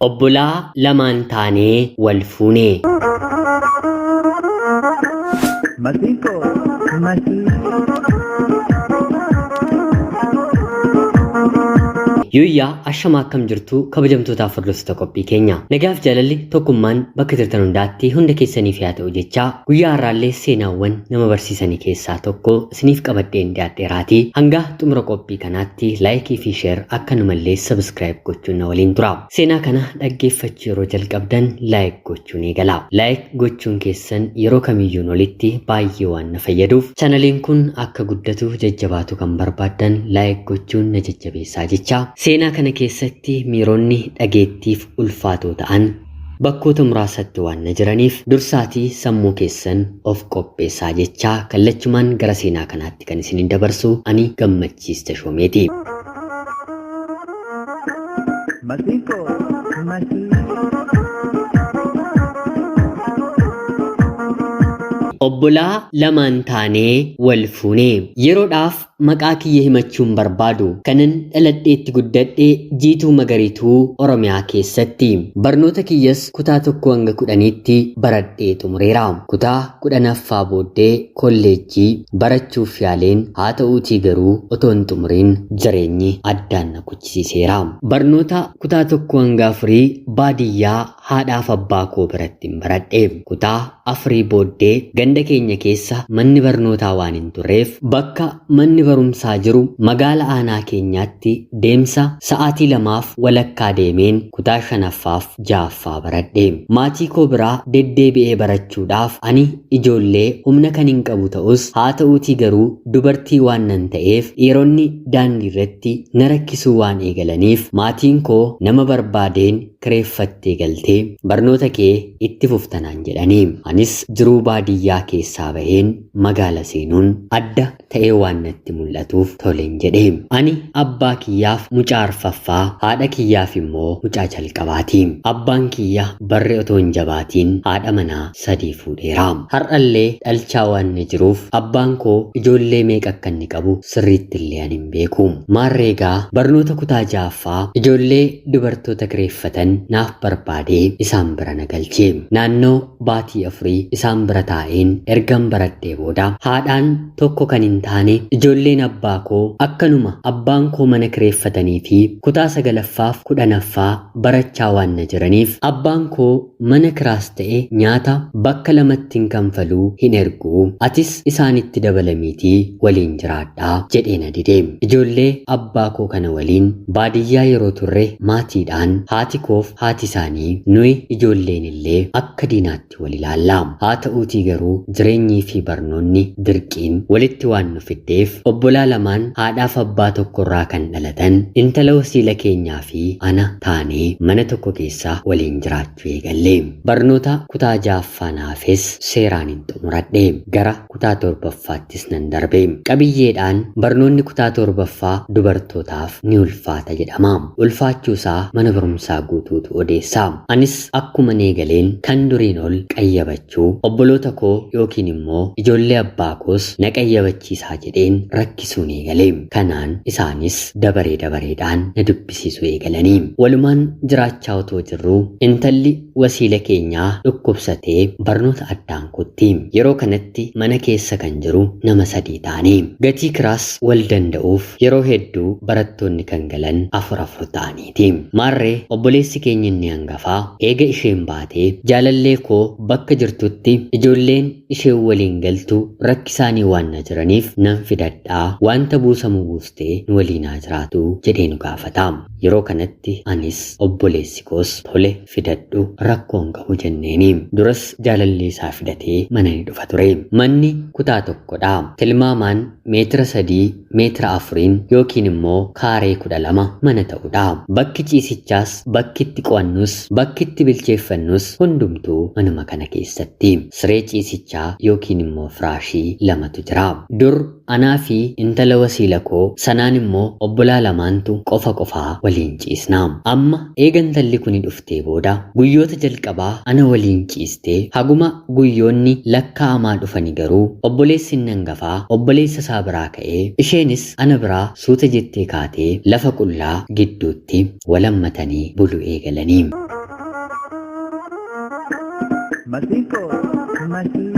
Obbolaa lamaan taanee wal fuune. Masiinqoo masii. Yuuyyaa ashamaa akkam jirtu kabajamtootaaf hordoftoota qophii keenya. Nagaaf jaalalli tokkummaan bakka jirtan hundaatti hunda keessaniif yaa ta'u jechaa guyyaa har'aallee seenaawwan nama barsiisanii keessaa tokko isiniif qabadheen dhiyaadheeraatii hanga xumura qophii kanaatti laayikii fi sheer akkanumallee sabskiraayib gochuun na waliin tura. Seenaa kana dhaggeeffachuu yeroo jalqabdan laayik gochuun eegala. Laayik gochuun keessan yeroo kamiyyuun olitti baay'ee waan na fayyaduuf chaanaliin kun akka guddatu jajjabaatu kan barbaaddan laayik gochuun na jajjabeessaa jecha. Seenaa kana keessatti miironni dhageettiif ulfaatoo ta'an bakkoota muraasatti waan na jiraniif dursaatii sammuu keessan of qopheessaa jechaa kallachumaan gara seenaa kanaatti kan isinin dabarsu ani Gammachiis Tashoomeeti. Masiinqoo masii. Obbolaa lamaan taanee wal fuune. Yeroodhaaf maqaa kiyya himachuu hin barbaadu. Kanan dhaladhee itti guddadhe Jiituu Magariituu Oromiyaa keessatti. Barnoota kiyyas kutaa 1 hanga 10tti baradhee xumureera. Kutaa 10ffaa booddee kolleejjii barachuuf yaaleen haa ta'uutii garuu otoo hin xumuriin jireenyi addaan na kuchisiiseera. Barnoota kutaa 1 hanga 4 baadiyyaa haadhaaf abbaa koo birattin baradhe. Kutaa afurii booddee ganda keenya keessa manni barnootaa waan hin turreef bakka manni barumsaa jiru magaala aanaa keenyaatti deemsa sa'aatii lamaaf walakkaa deemeen kutaa shanaffaaf ja'affaa baradhe. Maatii koo biraa deddeebi'ee barachuudhaaf ani ijoollee humna kan hin qabu ta'us haa ta'uutii garuu dubartii waan nan ta'eef dhiironni daandii irratti na rakkisuu waan eegalaniif maatiin koo nama barbaadeen kireeffattee galtee barnoota kee itti fufta naan jedhani. Anis jiruu baadiyyaa keessaa baheen magaala seenuun adda ta'ee waan natti mul'atuuf tolen jedhe. Ani abbaa kiyyaaf mucaa arfaffaa, haadha kiyyaaf immoo mucaa jalqabaati. Abbaan kiyya barri otoo hin jabaatiin haadha manaa sadii fuudheera. Har'allee dhalchaa waan na jiruuf abbaan koo ijoollee meeqa akka inni qabu sirriittillee ani hin beeku. Maarree egaa barnoota kutaa 6ffaa ijoollee dubartoota kireeffatan naaf barbaadee isaan bira na galche. Naannoo baatii afurii isaan bira taa'een ergan baradhee booda haadhaan tokko kan hin taane ijoolleen abbaa koo akkanuma abbaan koo mana kireeffatanii fi kutaa sagalaffaaf kudhanaffaa barachaa waan na jiraniif abbaan koo mana kiraas ta'e nyaata bakka lamatti hin kanfaluu hin ergu atis isaanitti dabalamiitii waliin jiraadhaa jedhee na dide. Ijoollee abbaa koo kana waliin baadiyyaa yeroo turre maatiidhaan haati koof haati isaanii nuyi ijoolleen illee akka diinaatti wal ilaalla. Haa ta'uutii garuu jireenyii fi barnoonni dirqiin walitti waan nu fiddeef obbolaa lamaan haadhaaf abbaa tokkorraa kan dhalatan intala wasiila keenyaa fi ana taanee mana tokko keessa waliin jiraachuu eegalle. Barnoota kutaa ja'affaa naafes seeraanin xumuradhe. Gara kutaa torbaffaattis nan darbe. Qabiyyeedhaan barnoonni kutaa torbaffaa dubartootaaf ni ulfaata jedhama. Ulfaachuusaa mana barumsaa guutuutu odeessa. Anis akkuman eegaleen kan duriin ol qayyabachuu, obboloota koo yookiin immoo ijoollee abbaa koos na qayyabachiisaa jedheen rakkisuun eegale. Kanaan isaanis dabaree dabareedhaan na dubbisiisuu eegalani. Walumaan jiraachaa otoo jirruu intalli wasiila keenyaa dhukkubsatee barnoota addaan kutti. Yeroo kanatti mana keessa kan jiru nama sadii taane. Gatii kiraas wal danda'uuf yeroo hedduu barattoonni kan galan afur afur ta'aniiti. Maarree obboleessi keenya inni hangafaa eega isheen baatee jaalallee koo bakka jirtutti ijoolleen isheen waliin galtu rakkisaanii waan na jiraniif nan fidadhaa wanta buusamu buustee nu waliin haa jiraatu jedhee nu gaafata. Yeroo kanatti anis obboleessi koos tole fidadhu rakkoo hin qabu jenneeni. Duras jaalallee isaa fidatee mana ni dhufa ture. Manni kutaa tokkodha. Tilmaamaan meetira 3 meetira 4n yookiin immoo kaaree 12 mana ta'udha. Bakki ciisichaas, bakki itti qo'annus, bakki itti bilcheeffannus hundumtuu manuma kana keessatti. Siree ciisichaa yookiin immoo firaashii lamatu jira. Dur Anaa fi intala wasiila koo sanaan immoo obbolaa lamaantu qofa qofaa waliin ciisna. Amma eega intalli kuni dhuftee booda guyyoota jalqabaa ana waliin ciistee haguma guyyoonni lakkaa'amaa dhufani garuu obboleessi inni hangafaa obboleessa isaa biraa ka'ee isheenis ana biraa suuta jettee kaatee lafa qullaa gidduutti walammatanii bulu eegalanii. Masinko, masii.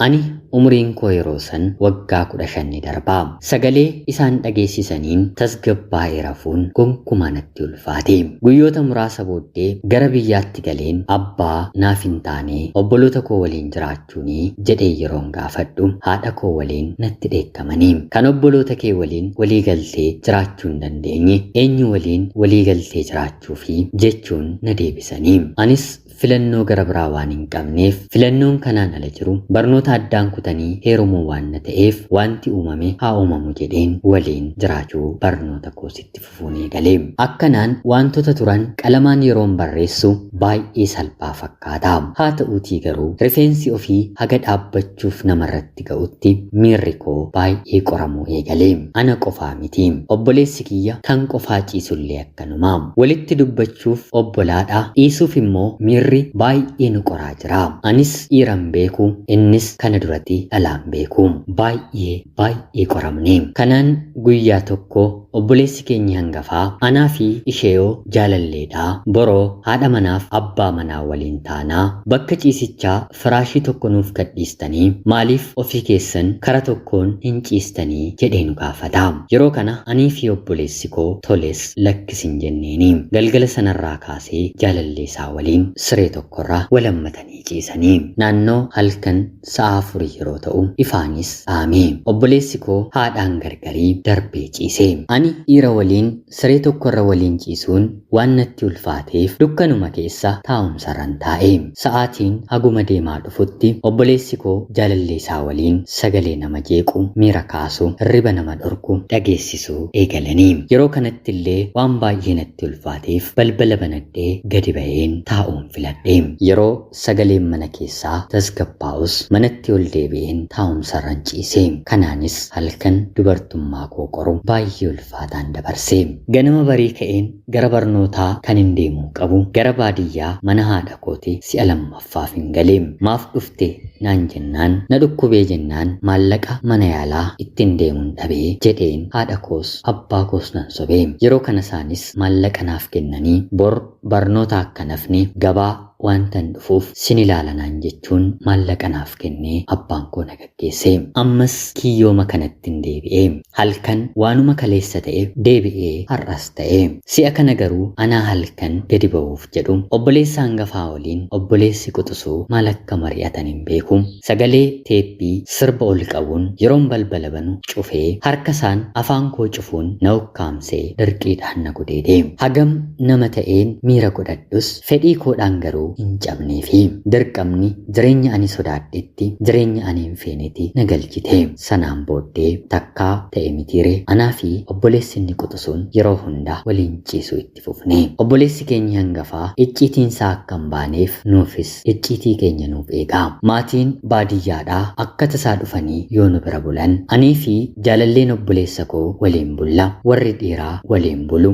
Ani umuriin koo yeroo san waggaa 15 ni darba. Sagalee isaan dhageessisaniin tasgabbaa'ee rafuun gonkumaa natti ulfaate. Guyyoota muraasa booddee gara biyyaatti galeen abbaa naaf hin taane obboloota koo waliin jiraachuunii jedhee yeroon gaafadhu haadha koo waliin natti dheekkamanii. Kan obboloota kee waliin walii galtee jiraachuu hin dandeenye eenyu waliin walii galtee jiraachuu fi jechuun na deebisanii. Anis filannoo gara biraa waan hin qabneef filannoon kanaan ala jiru barnoota addaan kutanii heerumuu waan na ta'eef wanti uumame haa uumamu jedheen waliin jiraachuu barnoota koositti fufuun eegale. Akkanaan wantoota turan qalamaan yeroon barreessu baay'ee salphaa fakkaata. Haa ta'uutii garuu rifeensi ofii haga dhaabbachuuf namarratti ga'utti miirri koo baay'ee qoramuu eegale. Ana qofaa miti. Obboleessi kiyya kan qofaa ciisullee akkanuma. Walitti dubbachuuf obbolaadha. Dhiisuuf immoo miirri baay'ee nu qoraa jira. Anis dhiiran beeku, innis kana duratti dhalaan beeku. Baay'ee baay'ee qoramne. Kanaan guyyaa tokko obboleessi keenya hangafaa anaa fi isheeyoo jaalalleedha. Boroo haadha manaaf abbaa manaa waliin taanaa bakka ciisichaa firaashii tokko nuuf gadhiistanii maaliif ofii keessan kara tokkoon hin ciistanii jedhee nu gaafata. Yeroo kana anii fi obboleessi koo toles lakkisin jenneeni. Galgala sanarraa kaasee jaalallee isaa waliin siree tokkorra walammatanii ciisanii. Naannoo halkan sa'a 4 yeroo ta'u ifaanis dhaame. Obboleessi koo haadhaan gargarii darbee ciise. Ani dhiira waliin siree tokkorra waliin ciisuun waan natti ulfaateef dukkanuma keessa taa'umsarran taa'e. Sa'aatiin haguma deemaa dhufutti obboleessi koo jaalallee isaa waliin sagalee nama jeequ, miira kaasu, hirriba nama dhorku dhageessisuu eegalanii. Yeroo kanatti illee waan baay'ee natti ulfaateef balbala banadhee gadi ba'een taa'uun filadhe. Yeroo sagaleen mana keessaa tasgabbaa'us manatti ol deebi'een taa'umsarran ciise. Kanaanis halkan dubartummaa koo qoru baay'ee ulfaataan dabarse. Ganama barii ka'een gara barnootaa kan hin deemuu qabu gara baadiyyaa mana haadha kooti si'a lammaffaaf hin gale. Maaf dhufte naan jennaan na dhukkubee jennaan maallaqa mana yaalaa ittiin deemuun dhabee jedheen haadha koos abbaa koos nan sobe. Yeroo kana isaanis maallaqa naaf kennanii bor barnoota akka nafne gabaa wantan dhufuuf sin ilaalanaan jechuun maallaqa naaf kennee abbaan koo na gaggeesse. Ammas kiyyooma kanatti hin deebi'e. Halkan waanuma kaleessa ta'e deebi'ee har'as ta'e. Si'a kana garuu anaa halkan gadi ba'uuf jedhu obboleessa hangafaa waliin obboleessi quxisuu maal akka mari'atan hin beeku. Sagalee teeppii sirba ol qabuun yeroon balbala banu cufee harka isaan afaan koo cufuun na ukkaamsee dirqiidhaan na gudeede. Hagam nama ta'een miira godhadhus fedhii koodhaan garuu hin cabneefi dirqamni jireenya ani sodaadhetti jireenya ani hin feenetti na galchite. Sanaan booddee takkaa ta'e mitiire anaa fi obboleessi inni quxisuun yeroo hunda waliin ciisuu itti fufne. Obboleessi keenya hangafaa icciitiin isaa akka hin baaneef nuufis icciitii keenya nuuf eega. Maatiin baadiyyaadhaa akka tasaa dhufanii yoo nu bira bulan anii fi jaalalleen obboleessa koo waliin bulla, warri dhiiraa waliin bulu.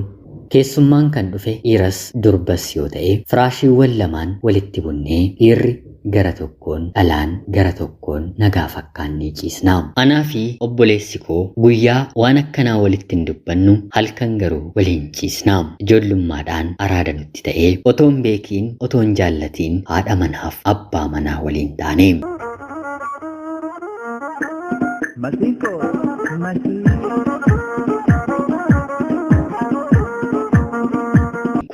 Keessummaan kan dhufe dhiiras durbas yoo ta'e firaashiiwwan lamaan walitti bunnee dhiirri gara tokkoon dhalaan gara tokkoon nagaa fakkaannee ciisna. Anaa fi obboleessi koo guyyaa waan akkanaa walitti hin dubbannu, halkan garuu waliin ciisna. Ijoollummaadhaan araada nutti ta'ee otoo hin beekiin otoo hin jaallatiin haadha manaaf abbaa manaa waliin taane. Masinko, masii.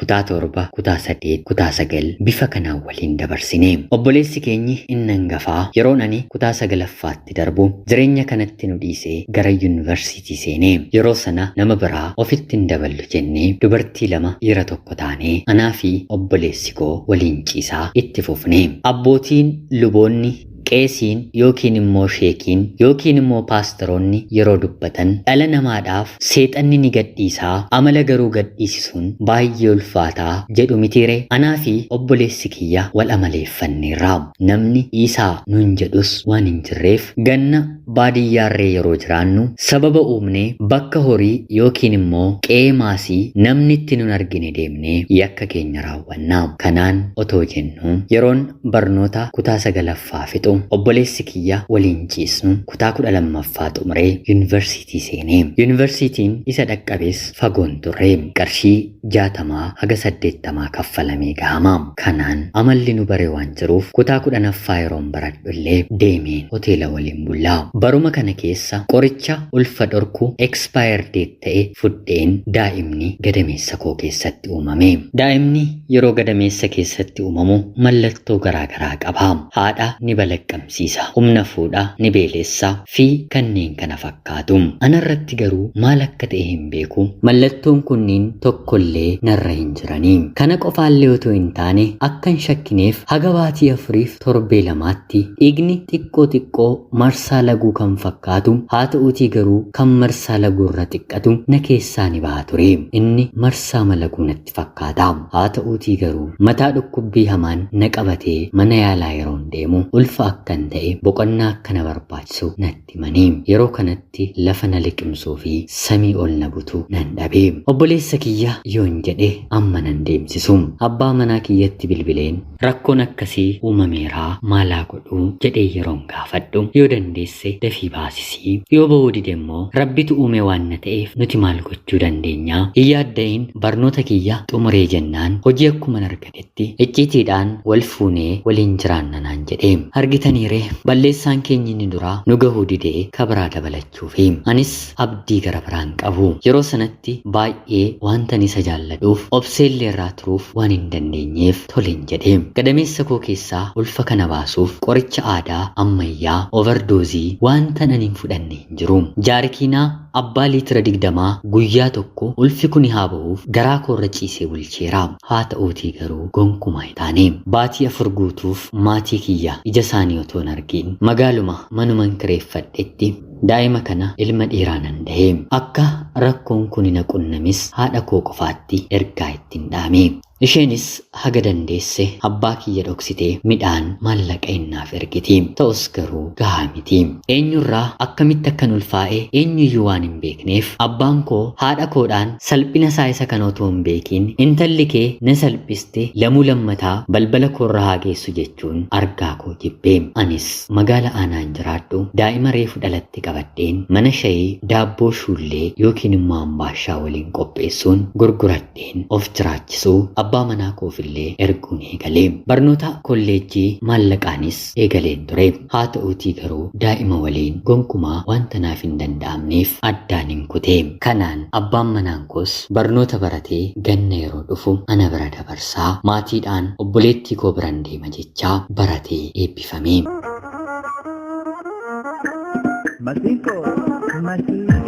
Kutaa 7, kutaa 8, kutaa 9 bifa kanaan waliin dabarsine. Obboleessi keenyi inni hangafaa yeroon ani kutaa 9ffaatti darbu jireenya kanatti nu dhiisee gara yuunivarsiitii seene. Yeroo sana nama biraa ofitti hin daballu jennee dubartii 2 dhiira 1 taanee anaa fi obboleessi koo waliin ciisaa itti fufne. Abbootiin luboonni Qeesiin yookiin immoo sheekiin yookiin immoo paasteroonni yeroo dubbatan dhala namaadhaaf seexanni ni gadhiisaa, amala garuu gadhiisisuun baay'ee ulfaataa jedhu mitiire. Anaa fi obboleessi kiyya wal amaleeffanneerra. Namni dhiisaa nuun jedhus waan hin jirreef ganna baadiyyaarree yeroo jiraannu sababa uumnee bakka horii yookiin immoo qe'ee maasii namni itti nun argine deemnee yakka keenya raawwanna. Kanaan otoo jennu yeroon barnoota kutaa 9ffaa fixu obboleessi kiyya waliin ciisnu kutaa 12ffaa xumuree yuunivarsiitii seenee. Yuunivarsiitiin isa dhaqqabes fagoon turre. Qarshii 60 haga 80 kaffalamee gahama. Kanaan amalli nu bare waan jiruuf kutaa 10ffaa yeroon baradhu illee deemeen hoteela waliin bullaa. Baruma kana keessa qoricha ulfa dhorku expire date ta'e fudheen daa'imni gadameessa koo keessatti uumame. Daa'imni yeroo gadameessa keessatti uumamu mallattoo garaagaraa qaba. Haadha ni balaqqamsiisa, humna fuudha, ni beelessa fi kanneen kana fakkaatu. Anarratti garuu maal akka ta'e hin beeku. Mallattoon kunniin tokkollee narra hin jiranii. Kana qofaallee otoo hin taane akka hin shakkineef haga baatii 4f torbee 2tti dhiigni xiqqoo xiqqoo marsaa laguu kan fakkaatu haa ta'uutii garuu kan marsaa laguu irra xiqqatu na keessaa ni baha ture. Inni marsaa malaguu natti fakkaata. Haa ta'uutii garuu mataa dhukkubbii hamaan na qabatee mana yaalaa yeroon deemu ulfa akkan ta'e boqonnaa akka na barbaachisu natti himanii. Yeroo kanatti lafa na liqimsuu fi samii ol na butu nan dhabe. Obboleessa kiyya yoon jedhe amma nan deemsisu. Abbaa manaa kiyyatti bilbileen rakkoon akkasii uumameeraa maalaa godhuu jedhee yeroon gaafadhu yoo dandeesse dafii baasisii, yoo ba'uu dide immoo rabbitu uume waan na ta'eef nuti maal gochuu dandeenya? Hin yaadda'iin, barnoota kiyya xumuree jennaan hojii akkuman argatetti icciitiidhaan wal fuunee waliin jiraanna naan jedhe. Argitaniiree, balleessaan keenya inni duraa nu gahuu didee kabiraa dabalachuufi. Anis abdii gara biraan qabu. Yeroo sanatti baay'ee wantan isa jaalladhuuf obseellee irraa turuuf waan hin dandeenyeef toleen jedhe. Gadameessa koo keessaa ulfa kana baasuuf qoricha aadaa, ammayyaa, overdoozii wanta ani hin fudhanne hin jiru. Jaarikiinaa abbaa liitira 20 guyyaa tokko ulfi kuni haa ba'uuf garaa koorra ciisee bulcheera. Haa ta'uutii garuu gonkumaa hin taane. Baatii 4 guutuuf maatii kiyya ija isaanii otoo hin argin magaaluma manuman kireeffadhetti daa'ima kana ilma dhiiraa nan dahe. Akka rakkoon kuni na qunnamis haadha koo qofaatti ergaa ittiin dhaame. Isheenis haga dandeesse abbaa kiyya dhoksitee midhaan maallaqa innaaf ergiti. Ta'us garuu gahaa miti. Eenyurraa akkamitti akkan ulfaa'e eenyuyyuu waan hin beekneef abbaan koo haadha koodhaan salphina isaa isa kana otoo hin beekin intalli kee na salphiste lamuu lammataa balbala koorra haa geessu jechuun argaa koo jibbe. Anis magaala aanaan jiraadhu daa'ima reefu dhalatte qabadheen mana shayii daabboo shuullee yookiin immoo ambaashaa waliin qopheessuun gurguradheen of jiraachisuu abbaa manaa koofillee erguun eegale. Barnoota kolleejjii maallaqaanis eegaleen ture. Haa ta'uutii garuu daa'ima waliin gonkumaa wanta naaf hin danda'amneef addaan hin kute. Kanaan abbaan manaan koos barnoota baratee ganna yeroo dhufu ana bira dabarsaa maatiidhaan obboleettii koo biran deema jechaa baratee eebbifame. Masiinqoo, masiinqoo.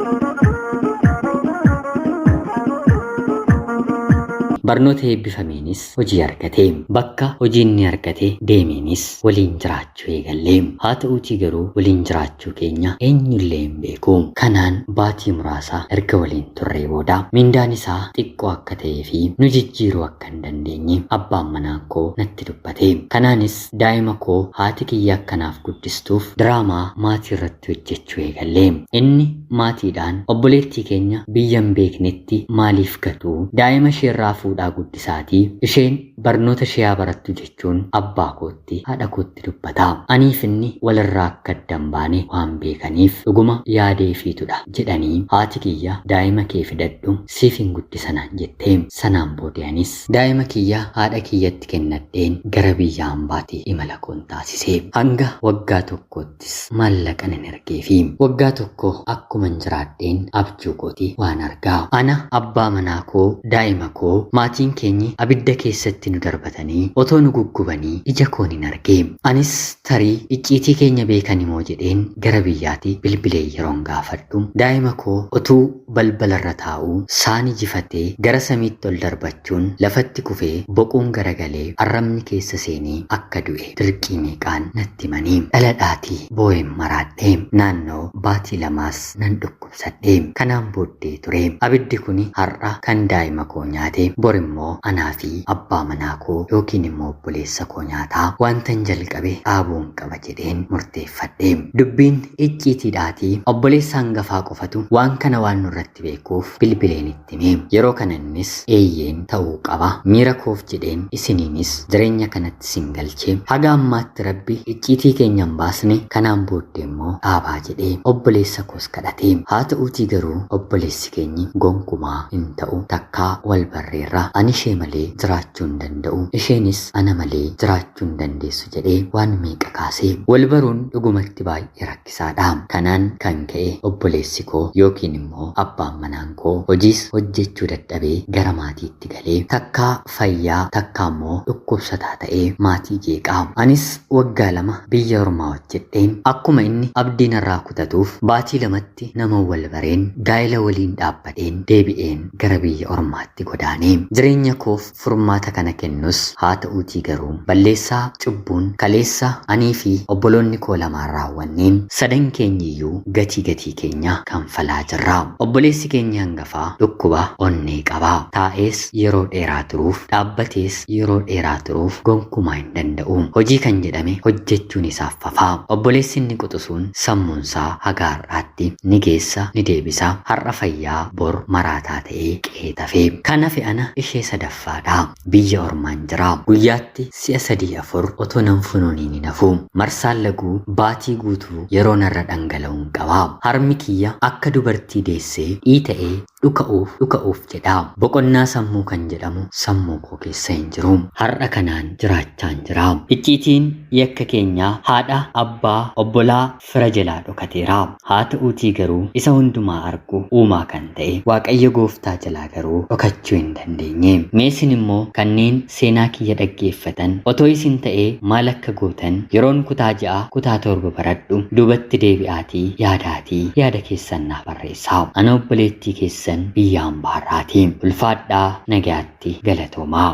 Barnoota eebbifameenis hojii argate. Bakka hojii inni argate deemeenis waliin jiraachuu eegalle. Haa ta'uutii garuu waliin jiraachuu keenya eenyullee hin beeku. Kanaan baatii muraasa erga waliin turree booda mindaan isaa xiqqoo akka ta'ee fi nu jijjiiruu akka hin dandeenye abbaan manaa koo natti dubbate. Kanaanis daa'ima koo haati kiyya akkanaaf guddistuuf diraamaa maatii irratti hojjechuu eegalle. Inni maatiidhaan obboleettii keenya biyya hin beeknetti maaliif gatu? Daa'ima isheerraa fuudhaa guddisaatii isheen barnoota ishee haa barattu jechuun abbaa kootti haadha kootti dubbata. Aniif inni walirraa akka adda hin baane waan beekaniif dhuguma yaadeefiitudha jedhanii haati kiyya daa'ima kee fidadhu siif hin guddisanaan jette. Sanaan booda anis daa'ima kiyya haadha kiyyatti kennadheen gara biyya hambaatti imala koon taasise. Hanga waggaa tokkoottis maallaqa nan ergeefi. Waggaa tokko akkuman jiraadheen abjuu kooti waan argaa. Ana abbaa manaa koo, daa'ima koo, maatii Maatiin keenyi abidda keessatti nu darbatanii otoo nu guggubanii ija koon hin arge. Anis tarii icciitii keenya beekan immoo jedheen gara biyyaatti bilbilee yeroon gaafadhu daa'ima koo otuu balbalarra taa'uu saani jifatee gara samiitti ol darbachuun lafatti kufee boquun garagalee arrabni keessa seenee akka du'e dirqii meeqaan natti himanii. Dhaladhaatii boo'een maraadhe. Naannoo baatii 2 nan dhukkubsadhe. Kanaan booddee ture abiddi kun har'a kan daa'ima koo nyaate bor immoo anaa fi abbaa manaa koo yookiin immoo obboleessa koo nyaataa wantan jalqabe dhaabuun qaba jedheen murteeffadhe. Dubbiin icciitiidhaatii obboleessa hangafaa qofatu waan kana waan nurratti beekuuf bilbileen itti hime. Yeroo kana innis eeyyeen ta'uu qaba, miira koof jedheen isiniinis jireenya kanatti sin galche, haga ammaatti rabbi icciitii keenya hin baasne, kanaan booddee immoo dhaabaa jedhee obboleessa koos kadhate. Haa ta'uutii garuu obboleessi keenyi gonkumaa hin ta'u, takkaa wal barreerra, ani ishee malee jiraachuu hin danda'u, isheenis ana malee jiraachuu hin dandeessu jedhee waan meeqa kaase. Wal baruun dhugumatti baay'ee rakkisaadha. Kanaan kan ka'e obboleessi koo yookiin immoo abbaan manaan koo hojiis hojjechuu dadhabee gara maatiitti galee takkaa fayyaa takkaa immoo dhukkubsataa ta'ee maatii jeeqaa. Anis waggaa 2 biyya ormaa hojjedheen akkuma inni abdii narraa kutatuuf baatii 2tti nama wal bareen gaa'ela waliin dhaabbadheen deebi'een gara biyya ormaatti godaanee. Jireenya koof furmaata kana kennus haa ta'uutii garuu balleessaa cubbuun kaleessa anii fi obboloonni koo lamaan raawwanneen sadan keenyiyyuu gatii gatii keenya kanfalaa jirra. Obboleessi keenya hangafaa dhukkuba onnee qaba. Taa'ees yeroo dheeraa turuuf, dhaabbatees yeroo dheeraa turuuf gonkumaa hin danda'u. Hojii kan jedhame hojjechuun isaaf fafaa. Obboleessi inni quxisuun sammuunsaa haga har'aatti ni geessa ni deebisa. Har'a fayyaa bor maraataa ta'ee qeetafe. Kan hafe ana ishee sadaffaadha. Biyya ormaan jira. Guyyaatti si'a 3-4 otoo nan funuuniin hin hafu. Marsaan laguu baatii guutuu yeroo narra dhangala'uun qaba. Harmi kiyya akka dubartii deessee dhiita'ee dhuka'uuf jedha. Boqonnaa sammuu kan jedhamu sammuu koo keessa hin jiru. Har'a kanaan jiraachaan jira. Icciitiin yakka keenyaa haadha, abbaa, obbolaa, fira jalaa dhokateera. Haa ta'uutii garuu isa hundumaa argu uumaa kan ta'e Waaqayyo gooftaa jalaa garuu dhokachuu hin dandeenye. Mee isin immoo kanneen seenaa kiyya dhaggeeffatan otoo isin ta'ee maal akka gootan yeroon kutaa 6 kutaa 7 baradhu duubatti deebi'aatii yaadaatii yaada keessan naaf barreessaa. Ana obboleettii keessan biyya hambaarraati. Ulfaadhaa, nagaatti, galatoomaa.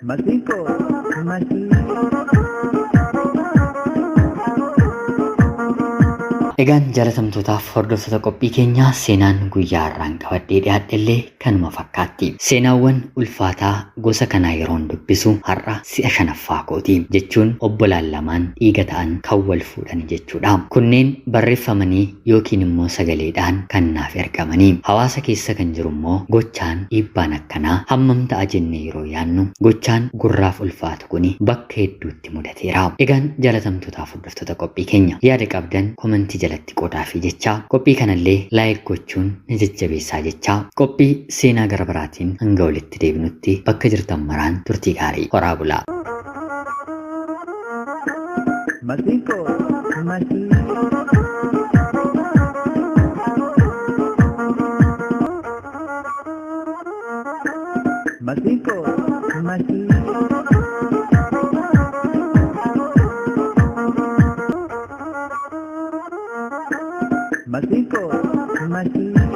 Masiinqoo masiinqoo. Egaan jaalatamtootaaf hordoftoota qophii keenyaa seenaan guyyaa har'aan qabadhee dhiyaadhe kanuma fakkaatti. Seenaawwan ulfaataa gosa kanaa yeroon dubbisu har'a si'a 5ffaa kooti jechuun obbolaan lamaan dhiiga ta'an kan wal fuudhan jechuudha. Kunneen barreeffamanii yookiin immoo sagaleedhaan kan naaf ergamanii. Hawaasa keessa kan jiru immoo gochaan dhiibbaan akkanaa hammam ta'a jennee yeroo yaannu gochaan gurraaf ulfaatu kuni bakka hedduutti mudateera. Egaan jaalatamtootaaf hordoftoota qophii keenya yaada qabdan komentii jalatti qoodaa fi jechaa qophii kanallee laayik gochuun ni jajjabeessaa jechaa qophii seenaa gara biraatiin hanga walitti deebinutti bakka jirtan maraan turtii gaarii horaa bulaa. Masiinqoo masiinqoo. Masiinqoo masiinqoo. Masiinqoo masiinqoo.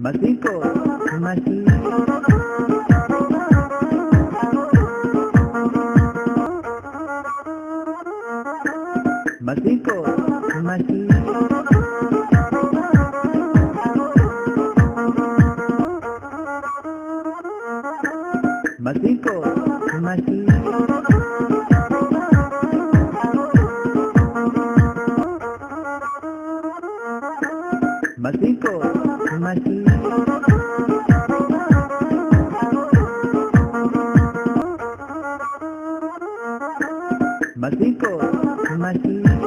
Masiinqoo masiinqoo. Masiinqoo masiinqoo. Masiinqoo masiinqoo. Masiinqoo masiinqoo. Masiinqoo masiinqoo.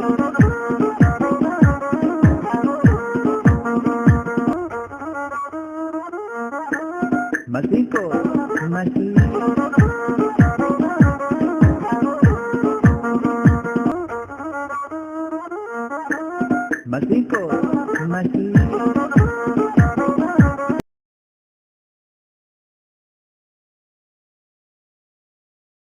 Masiinqoo masiinqoo. Masinqoo, masiinqoo.